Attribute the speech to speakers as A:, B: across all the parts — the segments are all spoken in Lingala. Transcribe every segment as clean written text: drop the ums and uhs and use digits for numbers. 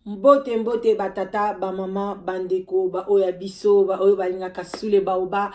A: Mbote mbote ba tata ba mama bandeko ba oyo ya biso ba oyo balingaka sule baoba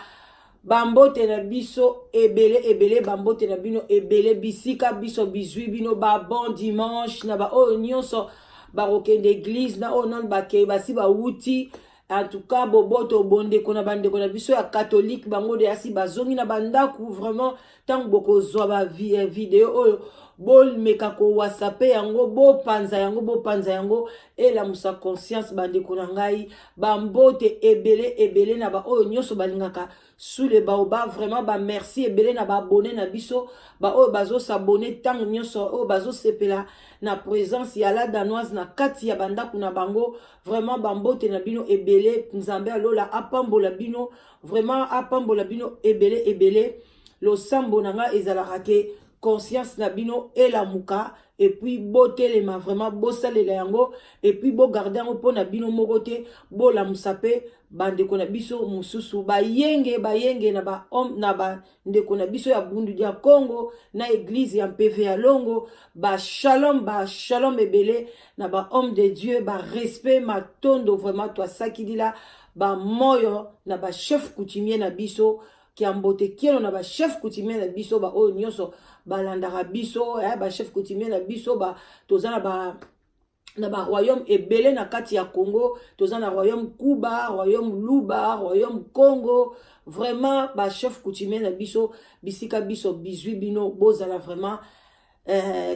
A: bambote na biso ebele ebele bambote na bino ebele bisika biso bizwi bino ba bon dimanche na baoyo nyonso bakokende eglise na oyo nano bakei basi bawuti. En tout cas, boboto bondeko na bandeko na biso ya catholique, bango de asi bazongi na bandako. Vraiment, ntango bokozwa ba video oyo, bomeka kowasape yango, bopanza yango, bopanza yango, elamusa conscience. Bandeko na ngai, bambote ebele ebele na baoyo nyonso balingaka Sous le Baobab. Vraiment, bamerci ebele na baabonnés na biso, baoyo bazos'abonner ntango nyonso, oyo bazosepela na présence ya La Danoise na kati ya bandako na bango. Vraiment, bambote na bino ebele. Nzambe alola apambola bino, vraiment apambola bino ebele ebele. Losambo na nga ezalaka ke conscience na bino elamuka et puis botelema, vraiment bosalela yango et puis bogarder yango mpona bino moko te, bolamusa mpe bandeko na biso mosusu. Bayenge bayenge na ba na bandeko na biso ya Bundu ya Congo na église ya Mpeve ya Longo, bashalom, bashalom ebele na bahomme de Dieu, barespect, matondo. Vraiment, twasakidila bamoyo na bachef coutumier na biso, kiambote kieno na bachef coutumier na biso, baoyo nyonso balandaka biso, bachef coutumier na biso ba, toza na baroyaume ebele na kati ya Congo. Toza na royaume Kuba, royaume Luba, royaume Congo. Vraiment, bachef coutumier na biso, bisika biso bizwi bino, bozala vraiment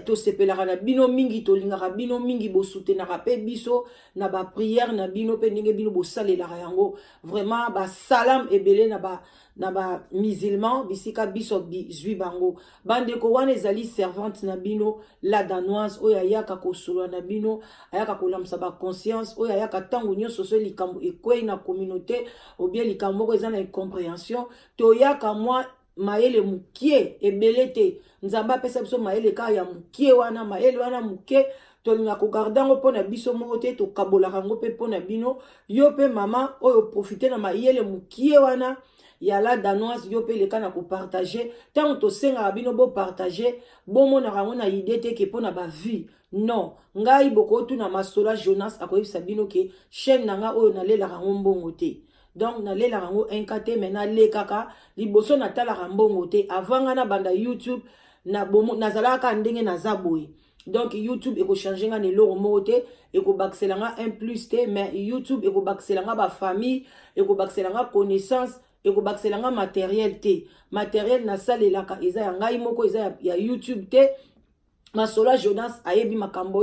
A: tosepelaka na bino mingi, tolingaka bino mingi, bosoutenaka mpe biso na baprière na bino mpe ndenge bino bosalelaka yango. Vraiment, basalam ebele na bamusulman bisika biso bizwi bango. Bandeko, wana ezali servante na bino La Danoise, oyo ayaka kosolola na bino, ayaka kolamusa baconscience, oyo ayaka ntango nyonso so likambo ekwei na communauté ou bien likambo moko eza na incompréhension. Toyaka mwa mayele mokie, ebele te. Nzambe apesa biso mayele kaka ya mokie wana. Mayele wana moke, tolinga kogarder yango mpo na biso moko te, tokabolaka yango mpe mpo na bino. Yo mpe mama oyo profite na mayele mokie wana ya La Danoise, yo mpe leka na kopartager. Ntango tosengaka bino bopartager, bomonaka yango na idée te ke mpo na bavues. Non, ngai bokotuna Masola Jonas, akoyebisa bino ke chaîne na ngai oyo nalelaka yango mbongo te. Donc nalelaka yango inka te, mais nalekaka liboso, natalaka mbongo te. Avant ngai nabanda YouTube, nazalaka kaka ndenge naza boye. Donc YouTube ekochanger nga na eloko moko te, ekobakisela nga un plus te, mais YouTube ekobakisela nga bafamille, ekobakisela nga connaissance, ekobakisela nga matériel te. Matériel nasalelaka eza ya ngai moko, eza ya YouTube te. Masola Jonas ayebi makambo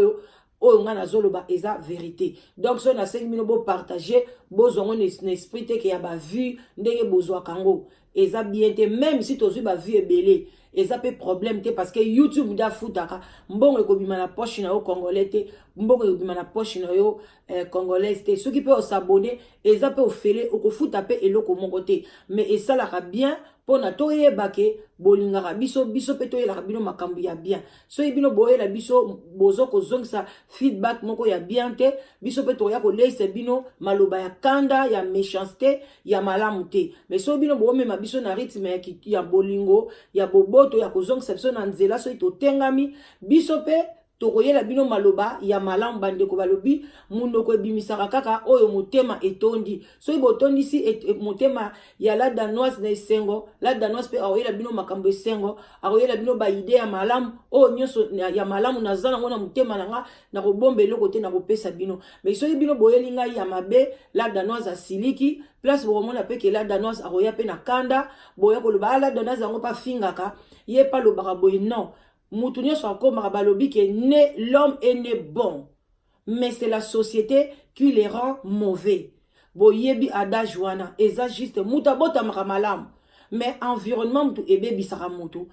A: oyo ngai nazoloba eza vérité. Donc so nasengi bino bopartager, bozwa yango na esprit te ke ya bavues. Ndenge bozwaka yango eza bien te. Même si tozwi bavues ebele, eza mpe problème te, parce que YouTube nde afutaka. Mbongo ekobima na poche na yo congolais te, mbongo ekobima na poche na yo congolaise te. Soki mpe os'abonner, eza mpe ofele, okofuta mpe eloko moko te. Mais esalaka bien mpona toyeba ke bolingaka biso, biso mpe toyelaka bino makambo ya bien. Soki bino boyela biso, bozo kozongisa feedback moko ya bien te, biso mpe tokoya koleisa bino maloba ya kanda, ya méchanceté, ya malamu te. Mais soki bino boomema biso na rythme ya bolingo, ya boboto, ya kozongisa biso na nzela soki totengami, biso mpe tokoyela bino maloba ya malamu. Bandeko balobi munoko ebimisaka kaka oyo motema etondi. Soki botondisi motema ya La Danoise na esengo, La Danoise mpe akoyela bino makambo esengo, akoyela bino baidées ya malamu. Oyo nyonso ya malamu naza nango na motema na nga, nakobomba eloko te, nakopesa bino. Mais soki bino boyeli ngai ya mabe, La Danoise asiliki place, bokomona mpe ke La Danoise akoya mpe na kanda, boya koloba: "Ah, La Danoise yango mpe afingaka ye, mpe alobaka boye." Non, mutu nyonso akomaka. Balobi ke né, l'homme est né bon, mais c'est la société qui le rend mauvais. Boyebi adage wana, eza juste. Mutu abotamaka malamu, mais environnement mutu ebebisaka mutu.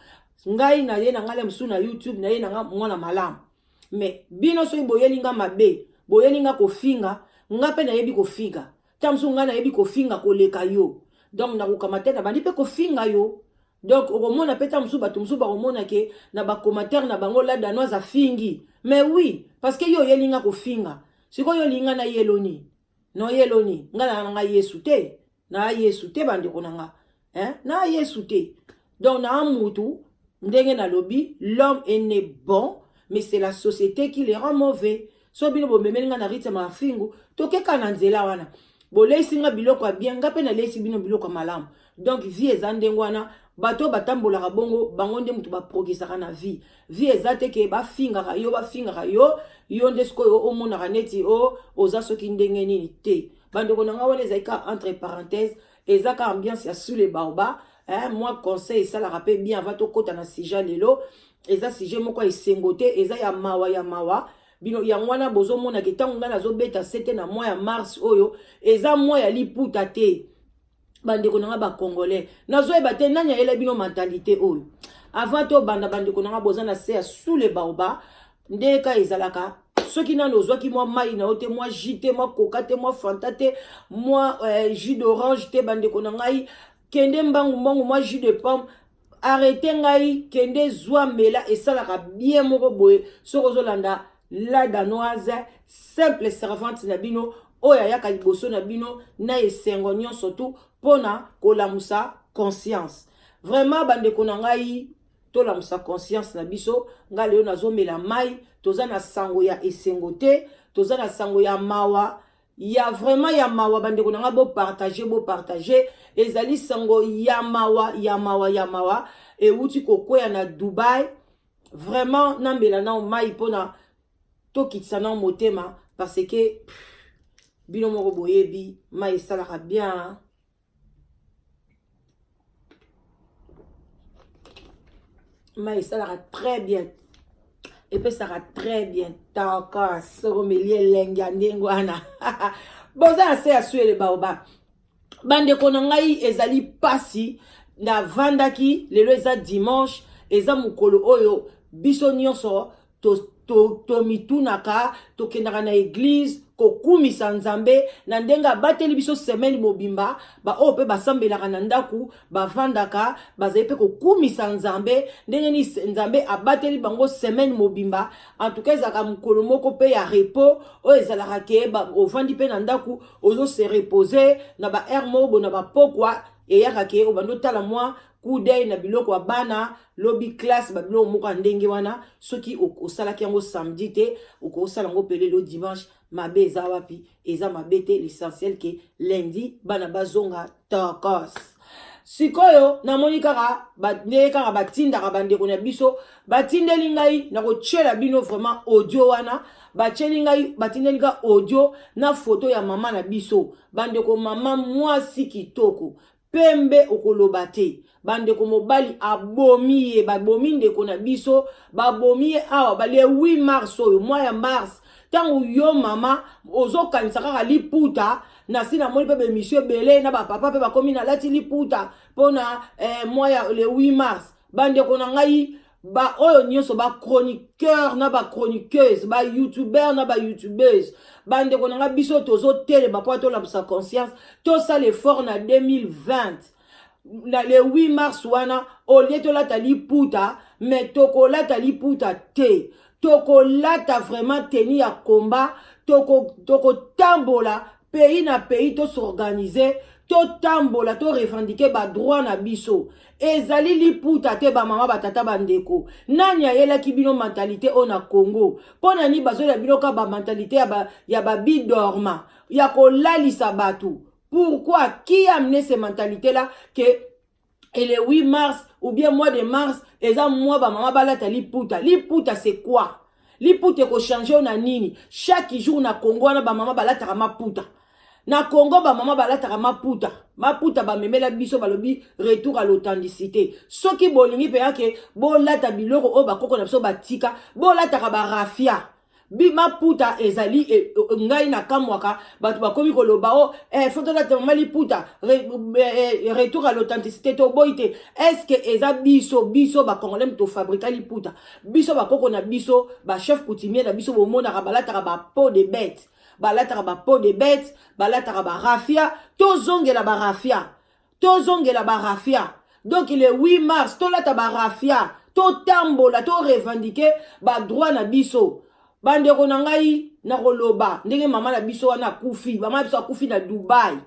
A: Ngai naye na ngai mosusu na YouTube, naye na nga mwana malamu, mais bino soki boyeli nga mabe, boyeli nga kofinga, nga mpe nayebi kofinga. Ta mosusu ngai nayebi kofinga koleka yo, donc nakokama te, nabandi mpe kofinga yo. Donc okomona mpe ta mosusu, bato mosusu bakomona ke na bacommentaire na bango la Danoise afingi. Mais oui, parce que yo oyeli nga kofinga. Sikoyo olinga na yeloni no yeloni, nga na nga Yesu te, na Yesu te, bandeko na nga, hein? Na Yesu te. Donc na mutu ndenge nalobi, l'homme est né bon, mais c'est la société qui le rend mauvais. So bino bomemeli nga na rythme ya mafingu, tokeka na nzela wana. Boleisi nga biloko ya bien, nga mpe naleisi bino biloko ya malamu. Donc vie eza ndenge wana. Bato oyo batambolaka bongo, bango nde moto baprogresaka na vie. Vie eza te ke bafingaka yo, bafingaka yo, yo nde sikoyo omonaka neti o oza soki ndenge nini te. Bandeko na nga, wana ezali kaka entre parenthèse, eza kaka ambiance ya sous le baobab, hein. Mwa conseil esalaka mpe bien avant tokɔta na sujet. Lelo eza sujet moko ya esengo te, eza ya mawa, ya mawa. Bino yango wana bozomonaka ntango ngai nazobeta sete na mois ya mars oyo, eza mois ya liputa te. Bandeko na nga bacongolais, nazoyeba te nani ayela bino mentalité oyo. Avant tobanda, bandeko na nga, boza na se ya sous le baobab. Nde ka ezalaka, soki nano ozwaki mwa mai na yo te, mwa jus te, mwa coca te, mwa Fanta te, mwa jus d'orange te, bandeko na ngai, kende mbangu mbangu, mwa jus de pomme, arrête ngai, kende zwa, mela, esalaka bien moko boye. Soki ozolanda la Danoise, simple servante na bino oyo ayaka liboso na bino na esengo nyonso tu mpona kolamusa conscience. Vraiment, bandeko na ngai, tolamusa conscience na biso. Ngai lelo nazomela mai. Toza na sango ya esengo te, toza na sango ya mawa, ya vraiment ya mawa. Bandeko na ngai, bopartage, bopartage. Ezali sango ya mawa, ya mawa, ya mawa ewuti kokwea na Dubai. Vraiment, nambela nao mai mpona tokitisa nao motema, parce que pff, bino moko boyebi, mai esalaka bien, mai esalaka très bien, epesaka très bien. Taka soko omeli elengi ya ndenge wana. Boza na se ya sous le baobab. Bandeko na ngai, ezali pasi. Navandaki, lelo eza dimanche, eza mokolo oyo biso nyonso tomitunaka, tokendaka na église kokumisa Nzambe na ndenge abateli biso semaine mobimba. Baoyo mpe basambelaka na ndako, bavandaka, bazali mpe kokumisa Nzambe ndenge nini Nzambe abateli bango semaine mobimba. En tout cas, ezalaka mokolo moko mpe ya repos oyo ezalaka ke ovandi mpe na ndako, ozose reposer na baheure moko boye na bapokwa eyaka ke obandi otala mwa coup d'œil na biloko ya bana, lobi classe, babiloko moko ya ndenge wana. Soki osalaki yango samedi te, okosala yango mpe lelo dimanche. Mabe eza wapi? Eza mabe te. L'essentiel ke lundi bana bazonga tokos. Sikoyo namoni kaka ndenge kaka batindaka bandeko na biso, batindeli ngai na kotiela bino vraiment audio wana batieli ngai, batindeli nga audio na foto ya mama na biso. Bandeko, mama mwasi kitoko, pembe, okoloba te. Bandeko, mobali abomi ye, babomi ndeko na biso, babomi ye awa bale 8 mars oyo, mois ya mars. Ntango yo mama ozokanisa kaka liputa, na si namoni mpe baémission ebele na bapapa mpe bakomi nalati liputa mpona mois ya le 8 mars. Bandeko na ngai, baoyo nyonso bachroniqueur na bachroniqueuse, bayoutubeur na bayoutubeuse, bandeko na ngai, biso tozotelema mpo tolabisa conscience, tosala effort na 2020, na le 8 mars wana. Au lieu tolata liputa, mais tokolata liputa te, tokolata vraiment tenue ya combat. Tokotambola toko pays na pays, tos'organiser, totambola, torevendiquer badroit na biso. Ezali liputa te. Bamama, batata, bandeko, nani ayelaki bino mentalité oyo na Congo? Mpo na nini bazoyela bino ka bamentalité ya babidorma, ya kolalisa bato? Pourquoi? Qui a amené ces mentalités là que et le 8 mars ou bien mois de mars eza mois bamama balata liputa? Liputa, c'est quoi? Liputa ekochange oyo na nini? Chaque jour na Congo wana bamama balataka maputa. Na Congo bamama balataka maputa. Maputa bamemela biso, balobi retour à l'authenticité. Soki bolingi mpenza ke bolata biloko oyo bakoko na biso batika, bolataka baraphia bi maputa ezali ngai nakamwaka bato bakomi koloba o faut tolata mama liputa, retour à l'authenticité. Toboyi te. Est ce que eza biso, biso bacongolais, tofabrika liputa? Biso bakoko na biso, bachef coutumier na biso, bomonaka balataka bapeau de bête, balataka bapeau de bête, balataka baraphia. Tozongela baraphia, tozongela baraphia. Donc le 8 mars, tolata barafia, totambola, torevendiquer badroit na biso. Bandeko na ngai, nakoloba ndenge mama na biso wana akufi. Mama na biso akufi na Dubai,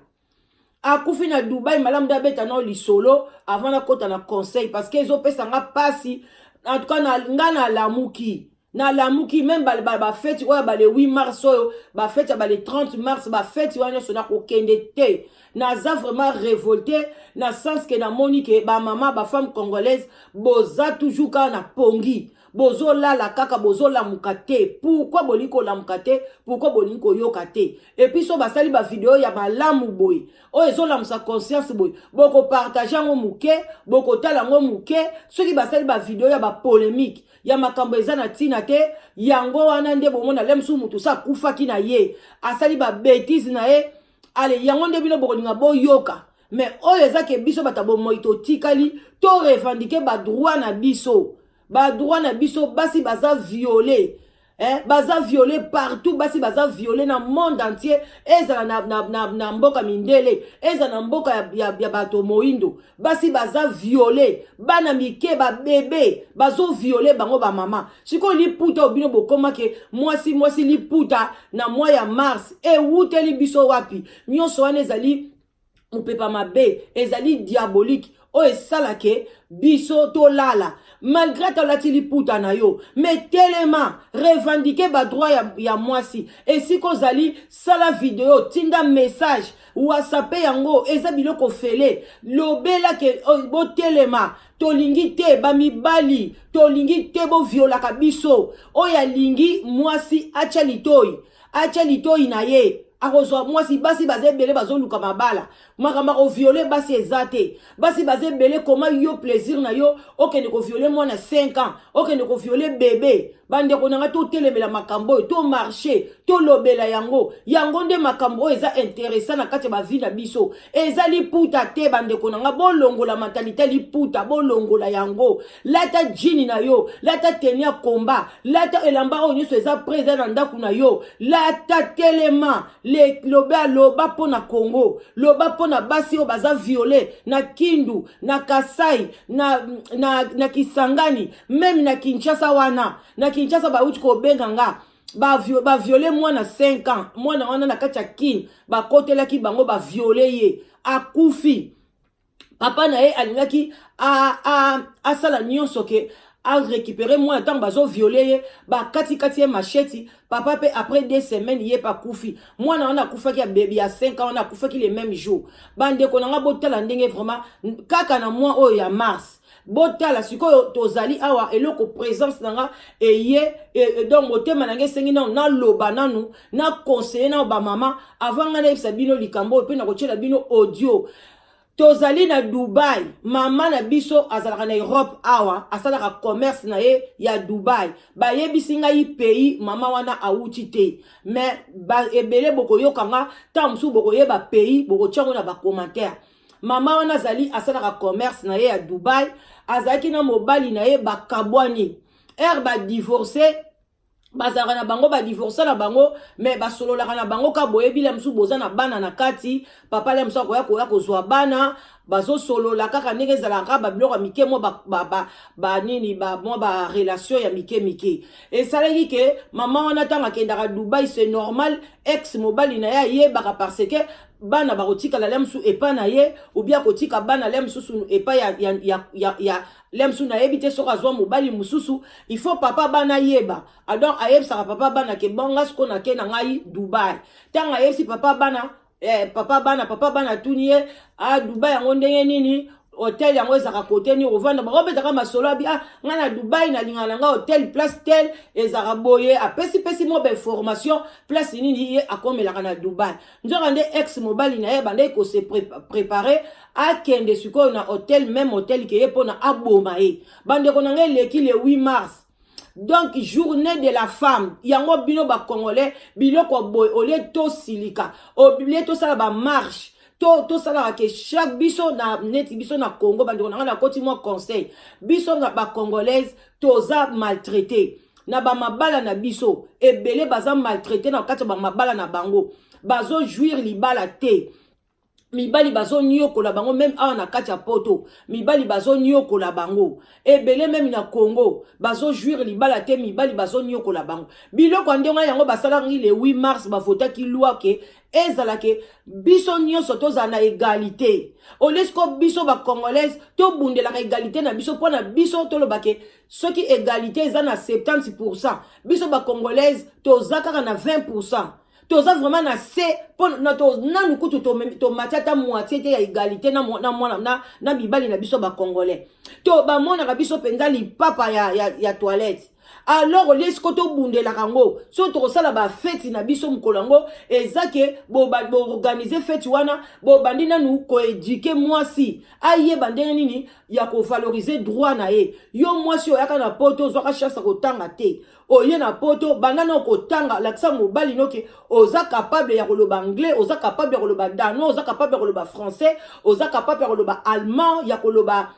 A: akufi na Dubai. Malamu nde abeta nao lisolo avant nakɔta na conseil, parce que ezopesa nga mpasi. En tout cas, nga nalamuki, nalamuki. Même bafeti oyo bale 8 mars, oyo bafeti ya bale 30 mars, bafeti wana nyonso nakokende te. Naza vraiment révolté na sens ke namoni ke bamama, bafemme congolaise, boza toujours kaka na pongi, bozolala kaka, bozolamuka te. Pourquoi bolingi kolamuka te? Pourquoi bolingi koyoka te? Et puis so basali bavideo ya malamu boye, oyo ezolamusa conscience boye, bokopartager yango moke, bokotala yango moke. Soki basali bavideo ya bapolémique, ya makambo eza na ntina te, yango wana nde bomona le mosusu motu so akufaki na ye, asali babêtises na ye. Ale, yango nde bino bokolinga boyoka. Mais oyo eza ke biso bato ya bomoi totikali, torevendiquer badroit na biso, badroit na biso. Basi baza violé, eh, baza violé partout. Basi baza violé na monde entier, ezala na mboka mindele, ezala na mboka ya bato moyindo. Basi baza violé, bana mike, babebe, bazovioler bango, bamama. Sikoyo liputa oyo bino bokomake mwasi, mwasi liputa na mwa ya mars, ewuteli biso wapi? Nyonso wana ezali mopepa mabe, ezali diabolique oyo esalake biso tolala. Malgré ata olati liputa na yo, mais telema, revendique badroit ya mwasi. Esika ozali, sala video, tinda message, WhatsApp, yango eza biloko fele. Lobelake botelema, tolingi te bamibali, tolingi te boviolaka biso. Oyo alingi mwasi, atya litoi, atya litoi na ye, akozwa mwasi. Basi baza ebele bazoluka mabala. Makambo akovioler basi eza te. Basi baza ebele. Koma yo plaisir na yo, okende kovioler mwana 5 ans, okende kovioler bebe. Bandeko na ngai, totelemela makambo oyo, tomarcher, tolobela yango. Yango nde makambo oyo eza intéressant na kati ya bavie na biso. Eza liputa te, bandeko na ngai. Bolongola mentalité liputa, bolongola yango. Lata jean na yo, lata tenue ya komba, lata elamba oyo nyonso eza prêt, eza na ndako na yo. Lata, telema, loba, loba mpo na Congo, loba mpo na basi oyo baza violé na Kindu, na Kasai, na Kisangani, même na Kinshasa. Wana na Kinshasa bauti kobenga nga, bavioler mwana 5 ans. Mwana wana na kati ya Kine, bakotelaki bango, bavioler ye, akufi. Papa na ye alingaki asala nyonso ke arécupérer mwana. Ntango bazovioler ye, bakatikati ye machette. Papa mpe, après 2 semaines, ye mpe akufi. Mwana wana akufaki ya bébé ya 5 ans wana, akufaki le même jour. Bandeko na nga, botala ndenge vraiment kaka na mois oyo ya mars. Botala sikoyo, tozali awa, eloko présence na nga eye e, donc motema na nga esengi nano naloba nanu, naconseiller nano bamama avant nga nayebisa bino likambo oyo mpe nakotiela bino audio. Tozali na Dubai. Mama na biso azalaka na Europe awa, asalaka commerce na ye ya Dubai. Bayebisi ngai pays mama wana awuti te, mais ebele bokoyoka nga ntango mosusu, bokoyeba pays, bokotia ngo na bacommentaire. Mama wana azali, asalaka commerce na ye ya Dubai. Azalaki na mobali na ye, bakabwani. Ere badivorcer, bazalaka na bango, badivorcer na bango, mais basololaka na bango ka. Boyebi, le mosusu boza na bana na kati, papa le mosusu akoya koya kozwa bana. Bazosolola kaka ndenge ezalaka, babiloko ya mike, mwa banini, mwa barelation ya mike mike. Esalaki ke mama wana, ntango akendaka Dubai, c'est normal, ex mobali na ye ayebaka, parce que bana bakotikala le mosusu epai na ye, ou bien akotika bana le mosusu epai ya le mosusu. Nayebi te soki azwa mobali mosusu, il faut papa bana yeba. Donc ayebisaka papa bana ke bonga sikoyo nake na ngai Dubai. Ntango ayebisi papa bana, papa bana atuni ye: "A Dubai yango ndenge nini? Hotel yango ezalaka kote nini ovanda?" Bakobetaka masolo. Abi: "Ah, ngai na Dubai nalingaka na ngai hotel place tel, ezalaka boye." Apesipesi mwa bainformation, place nini ye akomelaka na Dubai. Nzoka nde ex mobali na ye bandaki kose préparer akende sikoyo na hotel, même hotel ke ye, mpona aboma ye. Bandeko na ngai, eleki le 8 mars, donc journée de la femme. Yango bino bacongolais, biloko boye, olie tosilika, olie tosala bamarche, tosalaka ke chaque biso na neti biso na Congo. Bandeko na ngai, nakoti mwa conseil. Biso na bacongolaise toza maltraité na bamabala na biso. Ebele baza maltraité na kati ya bamabala na bango, bazojouir libala te. Mibali bazoniokola bango même awa na kati ya Poto. Mibali bazoniokola bango ebele, même na Congo bazojouir libala te. Mibali bazoniokola bango. Biloko ya ndenge yango basalaki le 8 mars, bavotaki loi ke ezala ke biso nyonso tozala na égalité. Olesiko biso Bacongolaise tobundelaka égalité na biso. Mpo na biso toloba ke soki égalité eza na 70, biso Bacongolaise toza kaka na 20. Toza vraiment na se mpo nanu kutu tomati ata moitié te ya égalité na, na, na, na, na mibali na biso Bacongolais. To bamonaka biso mpenza lipapa ya toilette. Alors olie siko tobundelaka yango. So tokosala bafeti na biso mokolo yango, eza ke boorganiser feti wana, bobandi nanu koéduquer mwasi, ayeba ndenge nini ya kovaloriser droit na ye. Yo mwasi oyaka na Poto, ozwaka chance ya kotanga te, oye na Poto, banda na kotanga. Lakisa mobali noke oza capable ya koloba anglais, oza capable ya koloba danois, oza capable ya koloba français, oza capable ya koloba allemand, ya koloba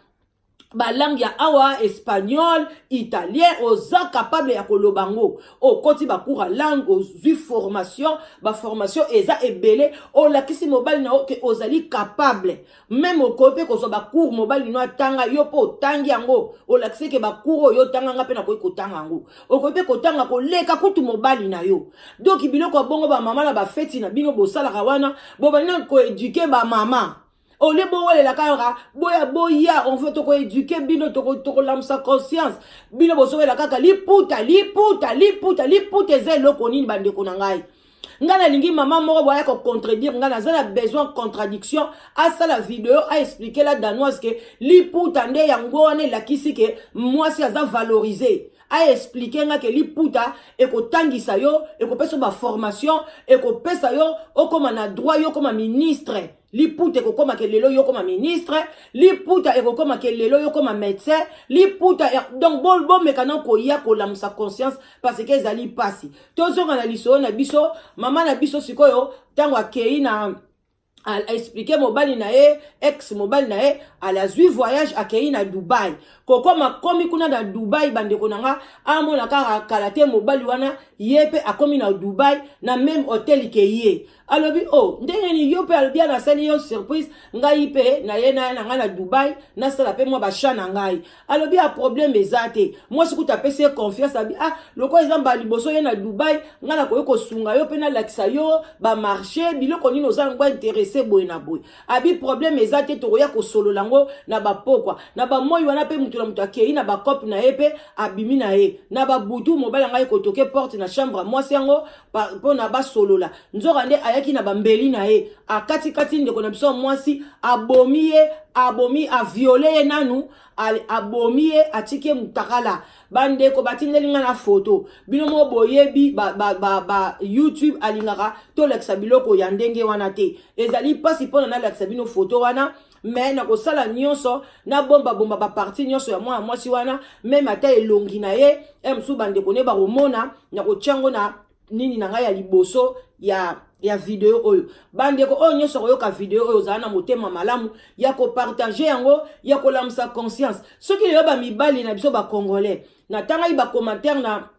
A: balangue ya awa, espagnol, italien. Oza capable ya koloba yango. Okoti bacours ya langue, ozwi formation, baformation eza ebele. Olakisi mobali na yo ke ozali capable. Même okoki mpe kozwa bacours mobali no atanga, yo mpo otangi yango. Olakisi ke bacours oyo otanganga mpe nakoki kotanga yango. Okoki mpe kotanga koleka kutu mobali na yo. Donc biloko ya bongo, bamama, na bafeti na bino bosalaka wana, bobandi na koéduquer bamama. Olie bowelela kaka boya boya, on veut tokoéduquer bino, tokolamusa conscience. Bino bozowela kaka liputa, liputa, liputa, liputa. Eza eloko nini, bandeko na ngai? Ngai nalingi mama moko boya kocontredire ngai. Naza na besoin contradiction. Asala video, aexpliquer La Danoise ke liputa nde yango wana elakisi ke mwasi aza valorisé. Aexpliquer nga ke liputa ekotangisa yo, ekopesa yo baformation, ekopesa yo okóma na droit, yo okóma ministre. Liputa ekokóma ke lelo yo okóma ministre. Liputa ekokóma ke lelo yo okóma médecin. Liputa donc bomeka na koya kolamusa conscience, parce que ezali mpasi. Tozonga na lisolo na biso. Mama na biso sikoyo, ntango akei na aexpliquer mobali na ye, ex mobali na ye, alazwi voyage, akei na Dubai. Kokoma komi kuna na Dubai, bandeko na nga, amona kaka kala te mobali wana ye mpe akomi na Dubai, na même hôtel ke ye. Alobi: "O oh, ndenge nini yo mpe?" Alobi: "Nasali yo surprise, ngai mpe naye na ngai na Dubai, nasala mpe mwa basha na ngai." Alobi: "Ya problème eza te." Mwasi kutu apesi ye confiance. Abi: "Ah, lokola eza mbala liboso ye na Dubai, ngai nakoki kosunga yo mpe nalakisa yo bamarché, biloko nini oza yango intéressé boye na boye." Abi: "Problème eza te, tokoya kosolola yango na bapokwa." Na bamoi wana mpe, moto na moto akei na bacope na ye mpe abimi na ye. Na babutu, mobali ya ngai kotoquer porte na chambre ya mwasi yango mpona basolola. Nzoka nde ayaki na bambeli na ye, akatikati ndeko na biso ya mwasi, abomi ye, abomi, avioler ye nanu, abomi ye, atiki ye mutakala. Bandeko, batindeli nga na foto. Bino moko boyebi ba YouTube alingaka tolakisa biloko ya ndenge wana te. Ezali mpasi mpona nalakisa bino foto wana, mais nakosala nyonso nabombabomba bapartie nyonso ya mwana mwasi wana, même ata elongi na ye. E mosusu bandeko ne bakomona, nakotia yango na nini na ngai ya liboso ya video oyo. Bandeko oyo nyonso koyoka video oyo, ozala na motema malamu ya kopartager yango, ya kolamusa conscience. Soki lelo bamibali na biso Bacongolais, natangaki bacommentaire na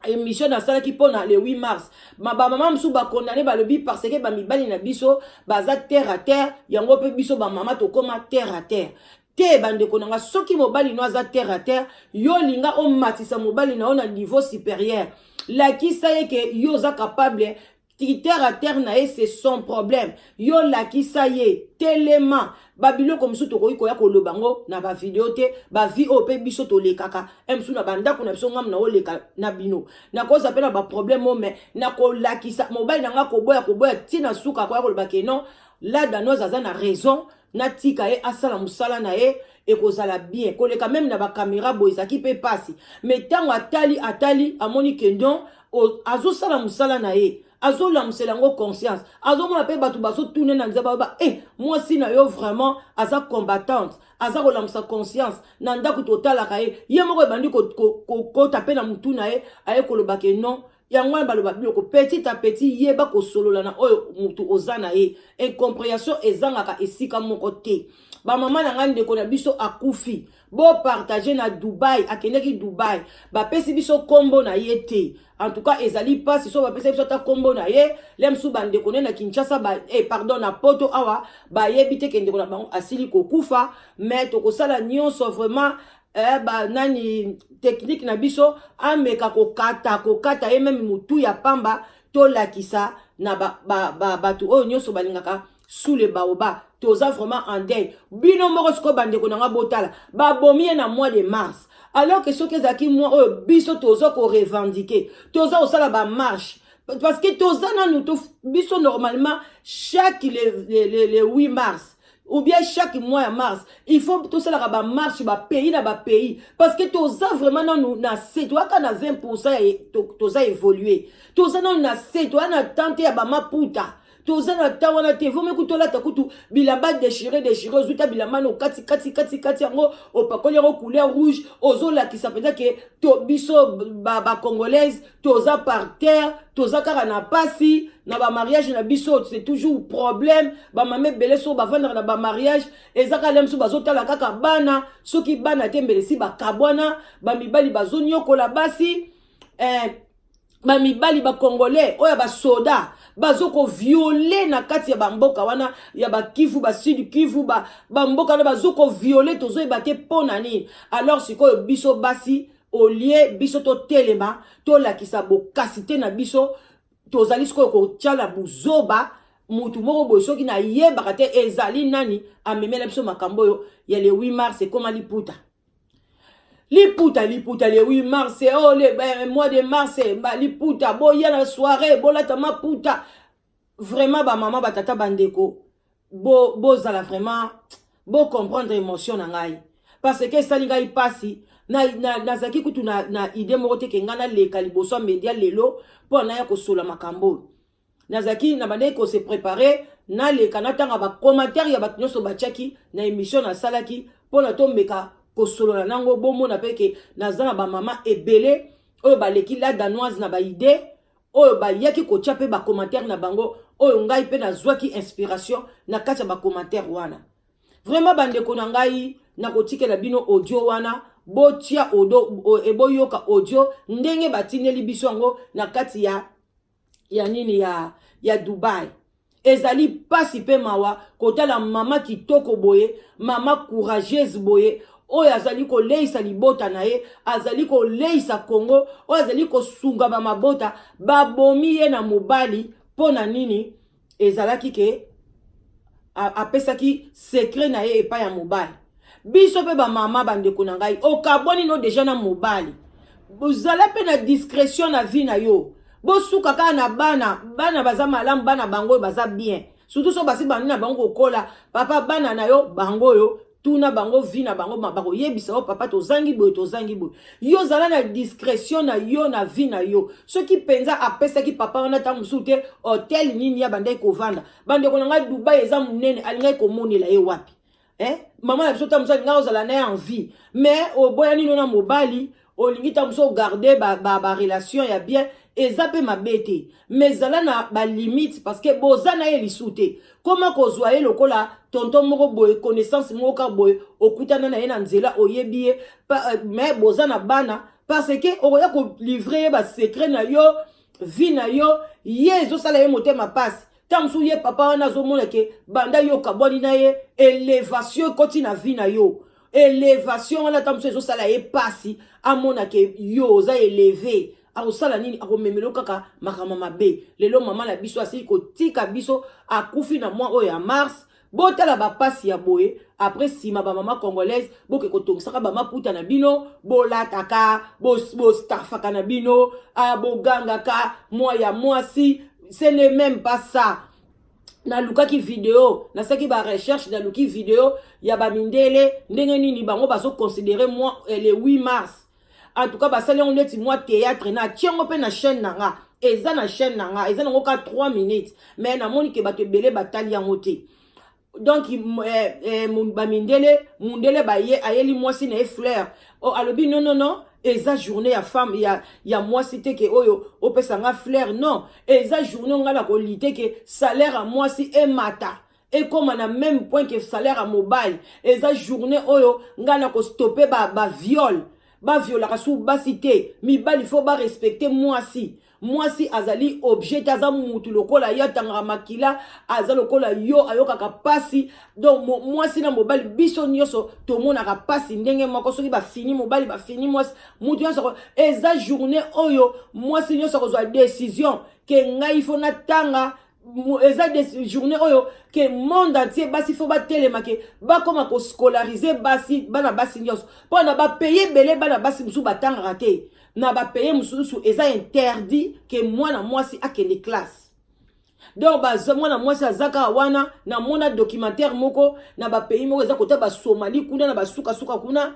A: émission nasalaki mpona le 8 mars, bamama mosusu bakondane, balobi parce que bamibali na biso baza terre à terre, yango mpe biso bamama tokóma terre à terre. Te, bandeko na nga, soki mobali no aza terre à terre, yo linga omatisa mobali na yo na niveau supérieur. Lakisa ye ke yo oza capable. Terre à terre na ye, c'est son problème. Yo lakisa ye, telema. Babiloko mosusu tokoki koya koloba yango na bavideo te. Bavie oyo mpe biso tolekaka e mosusu na bandako na biso, ngamu na oleka na bino, nakoza mpe na baproblème oyo, mais nakolakisa mobali na nga koboya, koboya ntina suka akoya koloba ke non, La Danoise aza na raison, natika ye asala mosala na ye, ekozala bien koleka. Même na bacaméra boye ezalaki mpe mpasi, mais ntango atali, atali, amoni ke non, azosala mosala na ye, azolamusela yango conscience. Azomona mpe bato bazotuna na nzambe, baloba: "E, mwasi na yo vraiment aza combattante, aza kolamusa conscience na ndako." Totalaka ye, ye moko ebandi kokota mpe na motu na ye, aye koloba ke non. Yango wana baloba biloko petit à petit. Yeba kosolola na oyo motu oza na ye. Incompréhension ezangaka esika moko te. Bamama na ngai, ndeko na biso akufi, bopartager na Dubai. Akendeki Dubai, bapesi biso nkombo na ye te. En tout cas, ezali mpasi. So bapesi biso ata nkombo na ye, le mosusu bandeko ne na Kinshasa ba, pardon, na Poto awa bayebi te ke ndeko na bango asili kokufa. Mais tokosala nyonso vraiment, ba nani technique na biso ameka kokata kokata ye même motu ya pamba, tolakisa na bato ba, ba, ba, oyo nyonso balingaka Sous le baobab. Toza vraiment en deuil. Bino moko sikoyo, bandeko na nga, botala, babomi ye na mois de mars, alors que soki ezalaki mois oyo biso toza korevendiquer, toza kosala bamarche, parce que toza nanu biso normalement chaque le 8 mars ou bien chaque mois ya mars, il faut tosalaka bamarche bapays na bapays, parce que toza vraiment nanu na se. Toyaka na 20, toza évolue, toza nanu na se. Toya na tante ya bamaputa, toza na temps wana te. Vomi kutu olata kutu bilamba déchiré déchiré, ozwi ta bilamba na okati kati kati kati yango, opakoli yango couleur rouge, ozolakisa mpenza ke to biso bacongolaise ba toza par terre, toza kaka na pasi na bamariage na biso. C'est toujours problème. Bamama ebele soki bavandaka na bamariage, eza kaka mosusu bazotala kaka bana. Soki bana te, mbele si bakabwana. Bamibali bazonyokola basi, bamibali bacongolais oyo basoda bazokovioler na kati ya bamboka wana ya bakivu, basud Kivu, bamboka wana bazokovioler, tozoyeba te mpo na nini. Alors sikoyo biso basi, au lieu biso totelema, tolakisa bokasi te na biso, tozali sikoyo kotiala buzoba. Mutu moko boye, soki nayebaka te ezali nani amemela biso makambo oyo ya le 8 mars, ekóma liputa liputa liputa. Le 8 mars, oh, le mois de mars, ba, liputa, boya na soirée, bolata maputa. Vraiment, bamama, batata, bandeko, bozala bo vraiment bocomprendre émotion na ngai, parce que esali ngai mpasi. Nazalaki kutu na idée moko te ke ngai naleka liboso ya media lelo mpo naya kosola makambo oyo. Nazalaki na bandeki kose préparer naleka, natanga bacommentaire ya bato nyonso batiaki na émission nasalaki, mpona tomeka kosolola nango. Bomona mpe ke naza na bamama ebele oyo baleki La Danoise na baidée, oyo bayaki kotia mpe bacommentaire na bango, oyo ngai mpe nazwaki inspiration na kati ya bacommentaire wana. Vraiment, bandeko na ngai, nakotikela bino audio wana, botia odo, eboyoka audio ndenge batindeli biso yango na kati ya nini ya Dubai. Ezali mpasi mpe mawa kotala mama kitoko boye, mama courageuse boye, oyo azali koleisa libota na ye, azali koleisa Kongo, oyo azali kosunga bamabota, babomi ye na mobali. Mpo na nini? Ezalaki ke apesaki secret na ye epai ya mobali. Biso mpe bamama, bandeko na ngai, okabwani no déjà na mobali, ozala mpe na discrétion na vie na yo. Bosuka kaka na bana. Bana baza malamu, bana bango oyo baza bien, surtout so basi bandi na bango kokola. Papa, bana na yo bango oyo, tuna bango vie na bango, bakoyebisa yo: "Papa, tozangi boye, tozangi boye." Yo ozala na discrétion na yo na vie na yo. Soki mpenza apesaki papa wana ntango mosusu te, hotel nini ya bandaki kovanda? Bandeko na ngai, Dubai eza monene, alingaki komonela ye wapi, eh? Mama na biso, ntango mosusu alingaki ozala na ye en vie, mais oboya nino na mobali, olingi ntango mosusu ogarder barelation ba ya bien. Eza mpe mabe te, mais ezala na balimite, parce que boza na ye lisu te. Koma kozwa ye lokola tonton moko boye, connaissance moko kaka boye, okutana na ye na nzela, oyebi ye, mais boza na bana, parce que okoya kolivrer ye basecret na yo, vie na yo. Ye ezosala ye motema pasi. Ntango mosusu ye papa wana azomona ke banda yo okabwani na ye, élévation ekoti na vie na yo. Élévation wana, ntango mosusu ezosala ye pasi, amona ke yo oza élevé. Akosala nini? Akomemela kaka makambo mabe. Lelo mama na biso asili kotika biso, akufi na mwa oyo ya mars. Botala bapasi ya boye. Après nsima, bamama congolaise, boke kotongisaka bamaputa na bino, bolataka, bostafaka na bino, bogangaka mwa ya mwasi. Ce n'est même pas ça. Nalukaki video, nasalaki barecherche, naluki video ya bamindele, ndenge nini bango bazoconsidérer moi le 8 mars. En tout cas, basali yango neti mwa théâtre. Na atie yango mpe na chaîne na nga, eza na chaîne na nga, eza nango ka 3 minutes, mais namoni ke bato ebele batali yango te. Donc bamindele, mundele baye, ayeli mwasi na ye fleur. Oh, alobi: "Non, non, non, eza journée ya femme, ya mwasi te ke oyo opesa nga fleur. Non, eza journée ngai na koli te ke salaire ya mwasi emata." Ekóma na même point que salaire ya mobali. Eza journée oyo ngai na kostopper baviol, ba baviolaka su basi te. Mibali faut barespecter mwasi. Mwasi azali objet te, aza mutu lokola yo, atangaka makila, aza lokola yo, ayokaka pasi. Donc mwasi na mobali, biso nyonso tomonaka pasi ndenge moko. Soki bafini mobali, bafini mwasi, mutu nyonso. Eza journée oyo mwasi nyonso akozwa décision ke ngai faut natanga. Eza journée oyo ke monde entier basi faut batelema, ke bakóma koscolariser basi, bana basi nyonso, mpo na bapays ebele bana basi mosusu batangaka te. Na bapays mosusu eza interdit ke mwana mwasi akende classe. Donc baza mwana mwasi aza kaka wana. Namona documentaire moko na bapays moko, eza kota Basomali kuna, na basukasuka kuna,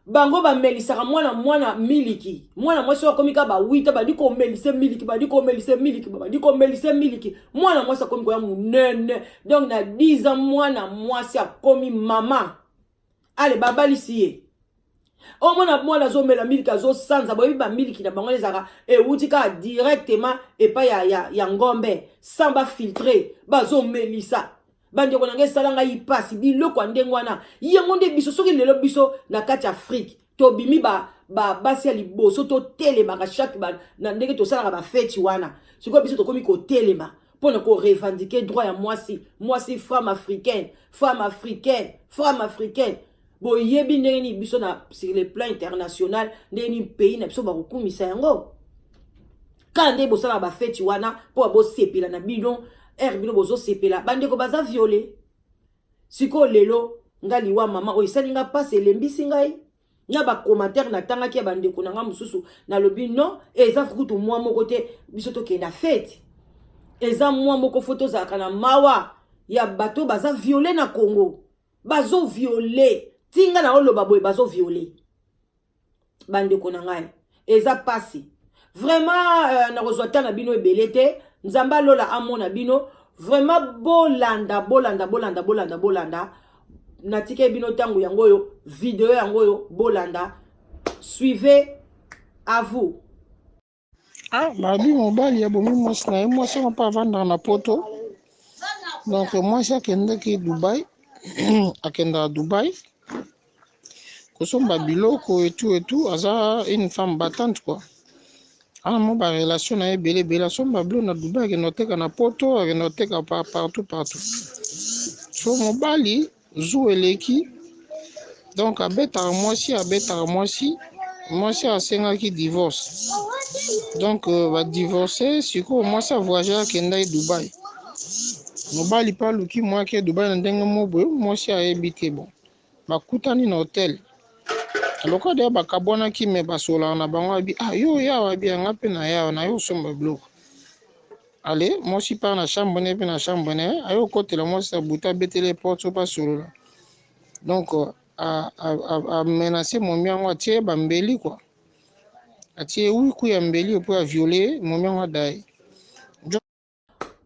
A: bango bamelisaka mwana miliki. Mwana mwasi oyo akomi kaka bawita, bandi komelisa miliki, bandi komelisa miliki, bandi komelisa miliki. Mwana mwasi akomi koya monene, donc na 10 ans mwana mwasi akomi mama. Ale, babalisi ye. Omona mwana azomela miliki, azosanza. Boyebi bamiliki na bango ezalaka ewuti kaka directement epai ya ngombe, sans bafiltrer, bazomelisa. Bandeko na ngai, esala ngai mpasi biloko ya ndenge wana. Yango nde biso, soki lelo biso na kati ya Afrique tobimi basi ya liboso, totelemaka chaque na ndenge tosalaka bafeti wana. Sikoyo biso tokomi kotelema mpona korevendiquer droit ya mwasi. Mwasi, femme africaine, femme africaine, femme africaine. Boyebi ndenge nini biso na sur le plan international, ndenge nini pays na biso bakokumisa yango? Kaka nde bosalaka bafeti wana mpo bosepela na bino. Ere bino bozosepela, bandeko baza violé. Sikoyo lelo nga, liwa mama oyo esali nga mpasi, elembisi ngai na bacommentaire natangaki ya bandeko na nga mosusu. Nalobi non, eza kutu mwa moko te biso tokenda fete. Eza mwa moko, faut tozalaka na mawa ya bato baza violé na Congo. Bazovioler ntinga na oloba boye, bazovioler bandeko na ngai, eza mpasi vraiment. Nakozwa ta na bino ebele te. Nzambe alola amona bino vraiment. Bolanda, bolanda, bolanda, bolanda, bolanda. Natikeli bino ntango yango oyo, video yango oyo, bolanda. Suivez, à vous.
B: Ah, babi mobali abomi mwasi na ye. Mwasi yango mpe avandaka na Poto. Donc mwasi akendaki Dubai, akendaka Dubai kosomba biloko etu etu. Aza une femme battante quoi, ana mo barelation na ye ebele ebele. Asomba biloko na Dubai, akende koteka na Poto, akende koteka partout partout. So mobali zu eleki, donc abetaka mwasi, abetaka mwasi. Mwasi asengaki divorce, donc badivorce. Sikoyo mwasi avoyage, akendaki Dubai. Mobali mpe aluki mwaki Dubai na ndenge mo boye, mwasi ayebi te. Bon, bakutani na hotel. Lokola deya bakabwanaki, me basolaka na bango. Abi: "Ah, yo yawa." Abi: "Yanga mpe na yawa na yo osomba biloko." Ale, mwasi mpe na chambre ne, mpe na chambre ne, aye okotela mwasi na butu, abeteli porte so basolola. Donc amenacer momi yango, atie bambeli quoi, atie wiku ya mbeli mpo avioler momi yango, adaye.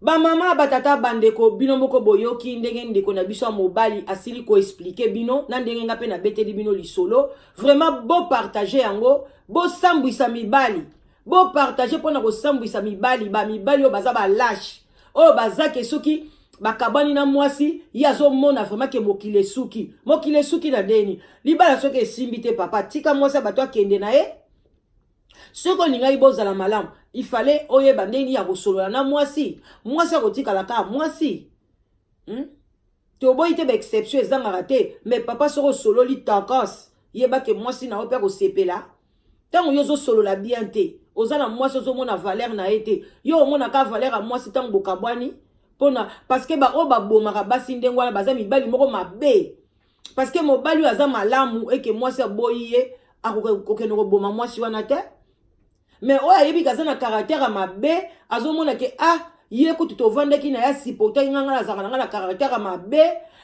A: Bamama, batata, bandeko, bino moko boyoki ndenge ndeko na biso ya mobali asili koexpliquer bino, na ndenge nga mpe nabeteli bino lisolo. Vraiment, bopartager yango, bosambwisa mibali, bopartager mpona kosambwisa mibali. Bamibali oyo baza balâches, oyo baza ke soki bakabwani na mwasi, ye azomona vraiment ke mokili esuki. Mokili esuki na ndeni? Libala soki esimbi te, papa, tika mwasi ya bato akende na ye. Soki olingaki bozala malamu, ifale oyeba ndenge ya kosolola na mwasi. Mwasi akotikala kaka mwasi, Toboyi te, baexception ezangaka te, mais papa, soki osololi tendance, yebake mwasi na yo mpe akosepela. Ntango yo ozosolola bien te, oza na mwasi, ozomona valeur na ye te. Yo omonaka valeur ya mwasi ntango bokabwani, mpona parce que baoyo babomaka basi ndenge wana baza mibali moko mabe. Parce que mobali oyo aza malamu, eke mwasi aboyi ye, akokende koboma mwasi wana te. Mais oyo ayebi kaza na caractère ya mabe, azomona ke ah, ye kutu tovandaki na ye, asupportaki nga, nga nazalaka na nga na caractère ya mabe,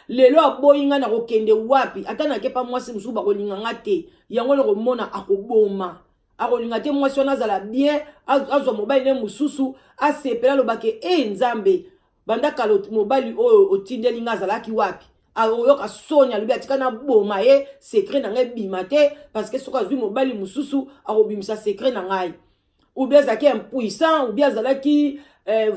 A: lelo aboyi nga, na kokende wapi? Ata nakepa mwasi mosusu, bakolinga nga te. Yango na komona akoboma, akolinga te mwasi wana azala bien, azwa mobali ne mosusu, asepela, alobake: "E Nzambe, banda kala mobali oyo otindeli nga azalaki wapi?" Akoyoka soni, alobi: "Atika naboma ye, secret na ngai ebima te, parce que soki azwi mobali mosusu, akobimisa secret na ngai." Ou bien azalaki impuissant, ou bien azalaki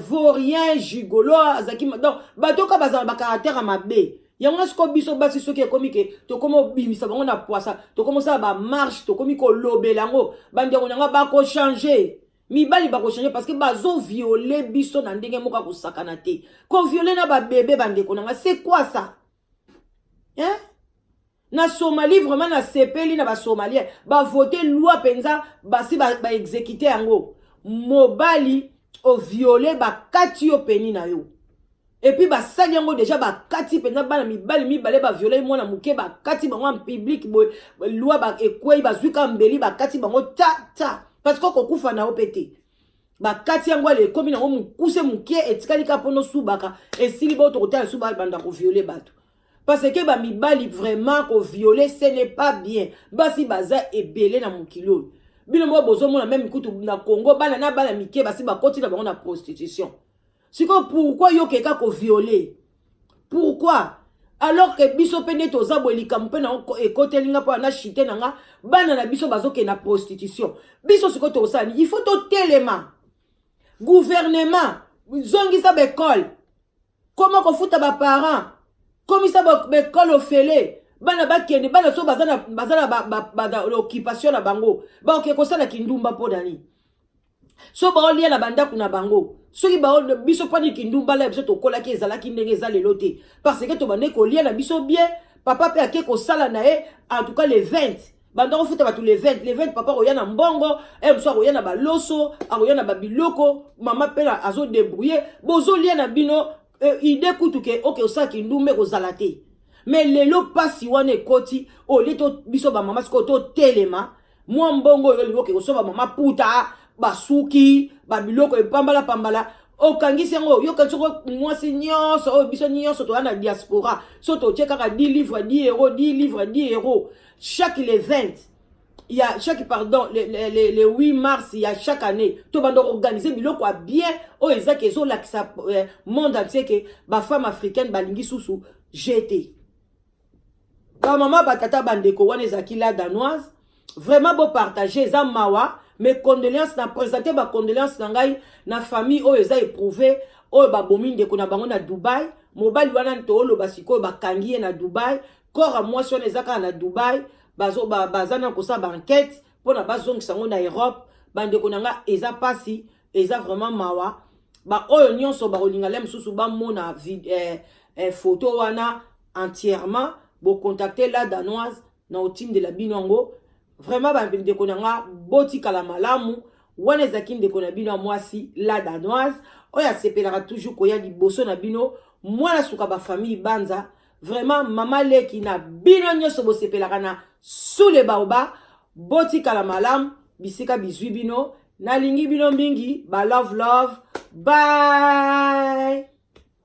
A: vaurien, gigolo azalaki. Donc bato oka bazala bacaractère ya mabe. Yango na sikoyo, biso basi, soki ekomi ke tokomi obimisa bango na poisa, tokomi osala bamarche, tokomi kolobela yango, bandeko na nga bakochange, mibali bakochange, parce que bazoviole biso na ndenge moko akosakana te. Koviole na babebe, bandeko na nga, c'est quoi ça, hein? Na Somalie, vraiment nasepeli na Basomalien, bavote loi mpenza, basi baexécute ba yango. Mobali oviole, bakati yo pénis na yo. Et puis basali yango déjà, bakati mpenza bana mibali mibale baviole mwana moke, bakati bango en public boye. Loi ekwei, bazwi ka mbeli, bakati bango ta ta, parce que okokufa na yo mpe te. Bakati yango, ale ekomi nango mokuse moke, etikali kaka mpona osubaka, esili. Bao tokotala lisusu banda koviole bato, parce que bamibali, vraiment, koviole, ce n'est pas bien. Basi baza ebele na mokili oyo. Bino moko bozomona, même kutu na Congo, bana na bana mike basi bakoti na bango na prostitution. Sikoyo pourquoi yo keka koviole? Pourquoi? Alors que biso mpe nde toza boye, likambo mpe na ekotelinga mpo na chite na nga, bana na biso bazokende na prostitution. Biso sikoyo tokosala nini? Il faut totelema. Gouvernement, zongisa baekole, koma kofuta baparent, komisa baekole ofele, bana bakende. Bana so baza na occupation na bango, bakoke kosala kindumba mpo na nini? So baolia na bandako na bango, soki biso mpani kindumba la biso tokolaki ezalaki ndenge eza lelo te, parce que tobande kolia na biso bien. Papa mpe ake kosala na ye, en tout cas le 20 banda kofuta bato, le 20, le 20 papa akoya na mbongo e mosu, akoya na baloso, akoya na babiloko, mama mpe azodébrouille, bozolia na bino. Idée kutu ke oke osala kindumba ekozala te. Mais lelo mpasi wana ekoti olie to biso bamama sikoyo totelema. Mwa mbongo oyo olingi oke kosomba mama puta, basuki, babiloko epambala pambala, okangisi yango. Yokanisi soko mwasi nyonso oyo, biso nyonso toza na diaspora, so totie kaka 10 livre 10 euro, 10 livre 10 euro chaque le 20 ya chaque, pardon, le 8 mars ya chaque année, tobanda organiser biloko ya bien oyo ezaki ezolakisa monde entier ke bafemme africaine balingi susu jete. Bamama, batata, bandeko, wana ezalaki La Danoise. Vraiment bopartage, eza mawa. Mes condoléances, na présente bacondoléance na ngai na famille oyo eza éprouvé, oyo babomi ndeko na bango na Dubai. Mobali wana tooloba sikoyo, bakangi ye na Dubai. Corps ya mwasi wana eza kaka na Dubai, baza na kosala baenquête mpona bazongisa yango na Europe. Bandeko na nga, eza mpasi, eza vraiment mawa. Baoyo nyonso bakolinga le mosusu bamona photo wana entièrement, bocontacte La Danoise na otindela bino yango. Vraiment, bandeko na nga, botikala malamu. Wana ezalaki ndeko na bino ya mwasi, La Danoise, oyo asepelaka toujours koya liboso na bino, mwana suka bafamille banza. Vraiment, mama leki na bino nyonso bosepelaka na Sule Baoba, botikala malamu bisika bizwi bino. Nalingi bino mingi, ba love love, bye.